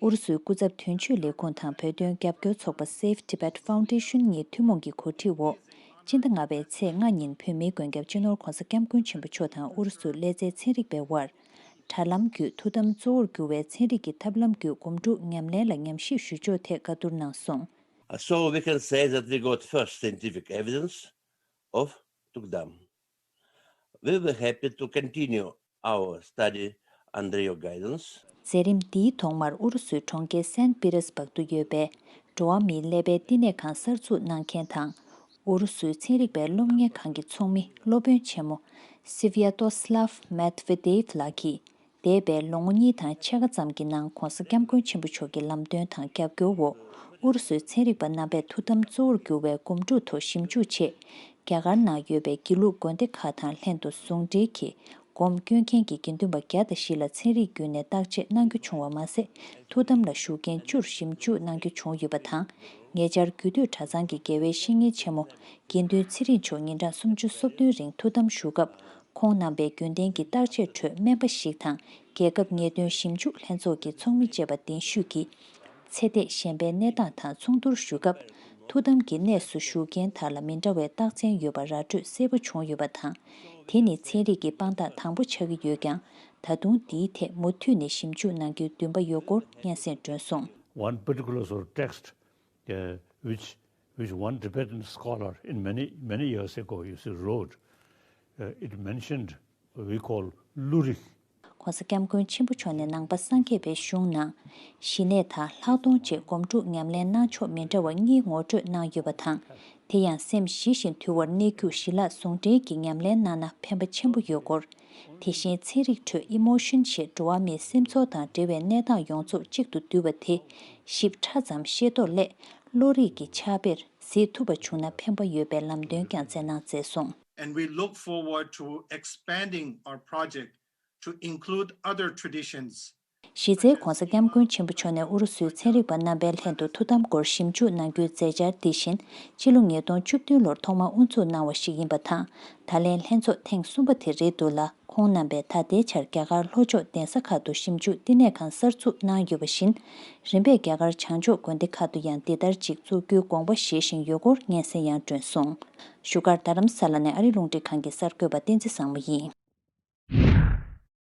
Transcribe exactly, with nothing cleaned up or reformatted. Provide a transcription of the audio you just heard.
ཨུ་རུ་སུའི་སྐུ་ཚབ་དོན་གཅོད་ལས་ཁུངས་དང་བོད་དོན་རྒྱབ་སྐྱོར་ཚོགས་པ་Save Tibet Foundation་གཉིས་ཐུན་མོང་གི་གོ་སྒྲིག་འོག་སྤྱི་ཟླ་ལྔ་པའི་ཚེས་ལྔ་ཉིན་བོད་མིའི་མགོན་སྐྱབས་སྤྱི་ནོར་༧གོང་ས་༧སྐྱབས་མགོན་ཆེན་པོ་མཆོག་དང་ཨུ་རུ་སུའི་ཀླད་རྩའི་ཚན་རིག་པའི་དབར་དྲ་ལམ་བརྒྱུད་ཐུགས་དམ་གཙོ་བོར་གྱུར་བའི་ཚན་རིག་གི་ཐབས་ལམ་བརྒྱུད་སྒོམ་སྒྲུབ་ཉམས་ལེན་ལ་ཉམས་ཞིབ་ཞུ་ཕྱོགས་ཐད་བཀའ་བསྡུར་གནང་སོང་། So we can say that we got first scientific evidence of Tukdam. We will happy to continue our study under your guidance. མཛད་རིམ་འདིའི་ཐོག་མར་ཨུ་རུ་སུའི་གྲོང་ཁྱེར་སན་པི་རི་སྦག་ཏུ་ཡོད་པའི་འགྲོ་བ་མིའི་ཀླད་པའི་བསྟི་གནས་ཁང་གསར་འཛུགས་གནང་མཁན་དང་། ཨུ་རུ་སུའི་ཚན་རིག་པའི་སློབ་གཉེར་ཁང་གི་ཚོགས་མི་སློབ་དཔོན་ཆེན་མོ་Sviatoslav Medvedev་ལགས་ཀྱིས། འདས་པའི་ལོ་ངོ་གཉིས་དང་ཕྱེད་ཀ་ཙམ་གྱི་ནང་༧གོང་ས་༧སྐྱབས་མགོན་ཆེན་པོ་མཆོག་གི་ལམ་སྟོན་དང་རྒྱབ་སྐྱོར་འོག་ཨུ་རུ་སུའི་ཚན་རིག་པ་རྣམ་པས་ཐུགས་དམ་གཙོ་བོར་གྱུར་བའི་སྒོམ་སྒྲུབ་ཐོག་ཞིབ་འཇུག་ཆེད། རྒྱ་གར་ནང་ཡོད་པའི་དགེ་ལུགས་དགོན་སྡེ་ཁག་དང་ལྷན་དུ་ཟུང་འབྲེལ་གྱིས་སྒོམ་སྐྱོན་མཁན་གྱི་དགེ་འདུན་པ་བརྒྱ་དང་བཞི་ལ་ཚན་རིག་བརྒྱུད་ནས་བརྟག་དཔྱད་གནང་རྒྱུ་བྱུང་བ་མ་ཟད། ཐུགས་དམ་ལ་བཞུགས་མཁན་བཅུར་ཞིབ་འཇུག་གནང་རྒྱུ་བྱུང་ཡོད་པ་དང་། ཉེ་ཆར་རྒྱུད་སྟོད་གྲྭ་ཚང་གི་དགེ་བའི་བཤེས་གཉེན་ཆེན་མོ་དགེ་འདུན་ཚེ་རིང་མཆོག་ཉིན་གྲངས་སུམ་ཅུ་སོ་བདུན་རིང་ཐུགས་དམ་བཞུགས་སྐབས། ཁོང་རྣམ་པའི་རྒྱུན་ལྡན་གྱི་བརྟག་དཔྱད་ཁྲོད་སྨན་པ་ཞིག་དང་རྒྱལ་ཁབ་ཉེས་དོན་ཞིབ་འཇུག་ལྷན་ཚོགས་ཀྱི་ཚོགས་མི་བཅས་པ་གདན་ཞུས་ཀྱིས། ཚེ་འདས་གཞན་པའི་གནས་སྟངས་དང་མཚུངས་བསྡུར་ཞུ་སྐབས། ཐུགས་དམ་གྱི་གནས་སུ་བཞུགས་མཁན་དག་ལ་མི་འདྲ་བའི་རྟགས་མཚན་ཡོད་པ་ར་སྤྲོད་གསལ་པོ་བྱུང་ཡོད་པ་དང་། དེ་ནི་ཚན་རིག་གི་དཔང་རྟགས་དང་པོ་ཆགས་ཀྱི་ཡོད་ཀྱང་། ད་དུང་འདིའི་ཐད་མུ་མཐུད་ནས་ཞིབ་འཇུག་གནང་རྒྱུའི་འདུན་པ་ཡོད་སྐོར་སྙན་སེང་བསྒྲོན་སོང་། One particular sort of text, uh, which, which one Tibetan scholar in many, many years ago, you see, wrote, uh, it mentioned what we call Lurik. ༸གོང་ས་༸སྐྱབས་མགོན་ཆེན་པོ་མཆོག་ནས་ནང་པ་སངས་རྒྱས་པའི་གཞུང་ནང་། ཞི་གནས་དང་ལྷག་མཐོང་བཅས་སྒོམ་སྒྲུབ་ཉམས་ལེན་གནང་ཕྱོགས་མི་འདྲ་བ་གཉིས་ངོ་སྤྲོད་གནང་ཡོད་པ་དང་། དེ་ཡང་སེམས་ཞི་ཞིང་དུལ་བར་གནས་རྒྱུ་ཞི་ལྷག་ཟུང་འབྲེལ་གྱི་ཉམས་ལེན་གནང་ན་ཕན་པ་ཆེན་པོ་ཡོད་སྐོར། དེ་བཞིན་ཚན་རིག་ཁྲོད་ཨི་མོ་ཤོན་ཞེས་འགྲོ་བ་མིའི་སེམས་ཚོར་དང་འབྲེལ་བའི་གནས་སྟངས་ཡོངས་རྫོགས་གཅིག་ཏུ་བསྡུས་པ་དེ་ཞིབ་ཕྲ་ཙམ་ཤེས་རྟོགས་སླད་བློ་རིག་གི་ཕྱག་དཔེར་གཟིགས་ཐུབ་པ་བྱུང་ན་ཕན་པ་ཡོད་པའི་ལམ་སྟོན་ཀྱང་སྩལ་གནང་མཛད་སོང་། And we look forward to expanding our project to include other traditions. གཞི་རྩའི་༸གོང་ས་༸སྐྱབས་མགོན་ཆེན་པོ་མཆོག་ནས་ཨུ་རུ་སུའི་ཚན་རིག་པ་རྣམ་པའི་ལྷན་དུ་ཐུགས་དམ་སྐོར་ཞིབ་འཇུག་གནང་རྒྱུའི་མཛད་འཆར་འདི་བཞིན་ཕྱི་ལོ་ཉིས་སྟོང་བཅུ་བདུན་ལོར་ཐོག་མར་དབུ་འཛུགས་གནང་བ་ཞིག་ཡིན་པ་དང་། ད་ལན་ལྷན་ཚོགས་ཐེངས་གསུམ་པ་དེ་རེད་འདུག་ལ། ཁོང་རྣམ་པས་ད་ལྟའི་ཆར་རྒྱ་གར་ལྷོ་ཕྱོགས་གདན་ས་ཁག་ཏུ་ཞིབ་འཇུག་བསྟི་གནས་ཁང་གསར་འཛུགས་གནང་ཡོད་པ་བཞིན། རིམ་པས་རྒྱ་གར་བྱང་ཕྱོགས་དགོན་སྡེ་ཁག་ཏུ་ཡང་འདི་ལྟར་ཅིག་བཙུགས་རྒྱུའི་དགོངས་པ་བཞེས་བཞིན་ཡོད་སྐོར་སྙན་སེང་ཡང་བསྒྲོན་སོང་། བཞུགས་སྒར་རྡ་རམ་ས་ལ་ནས་ཨ་རི་རླུང་འཕྲིན་ཁང་གི་གསར་འགོད་པ་བསྟན་འཛིན་བཟང་མོ་ཡིན།